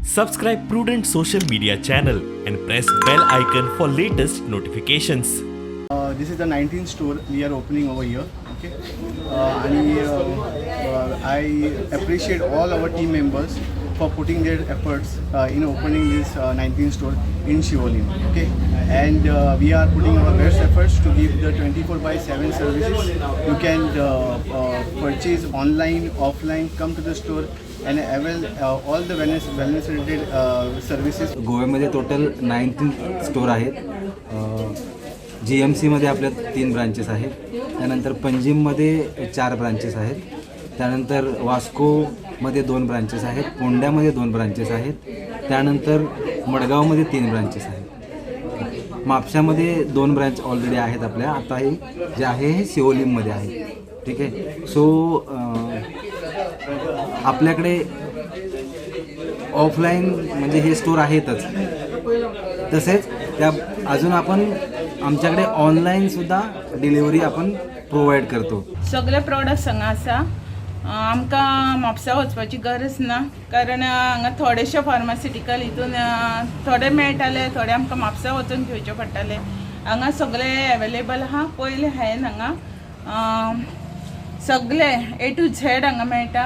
Subscribe Prudent social media channel and press bell icon for latest notifications. This is the 19th store we are opening over here. Okay, आणि I appreciate all our team members for putting their efforts in opening this 19th store in Siolim. Okay, and we are putting our best efforts to give the 24/7 services. You can purchase online, offline, come to the store, and avail all the wellness related services. गोव्यामध्ये total 19 store आहेत. जीएमसीमध्ये आपल्या तीन branches आहेत. त्यानंतर पंजिममध्ये चार branches आहेत. त्यानंतर वास्कोमध्ये दोन ब्रांचेस आहेत. पोंड्यामध्ये दोन ब्रांचेस आहेत. त्यानंतर मडगावमध्ये तीन ब्रांचेस आहेत. म्हापशामध्ये दोन ब्रांच ऑलरेडी आहेत आपल्या. आता हे जे आहे हे सिओलिममध्ये आहे. ठीक आहे. सो आपल्याकडे ऑफलाईन म्हणजे हे स्टोर आहेतच, तसेच त्या अजून आपण आमच्याकडे ऑनलाईनसुद्धा डिलिव्हरी आपण प्रोव्हाइड करतो. सगळे प्रोडक्ट्स हांगा आसा. आमकां म्हापसा वचपाची गरज ना, कारण हांगा थोडेशे फार्मास्युटिकल हितून थोडे मेळटाले, थोडे आमकां म्हापसा वचून घेवचे पडटाले. हांगा सगळे एवेलेबल आहा. पयलें हांवें हांगा सगळे ए टू झेड हांगा मेळटा.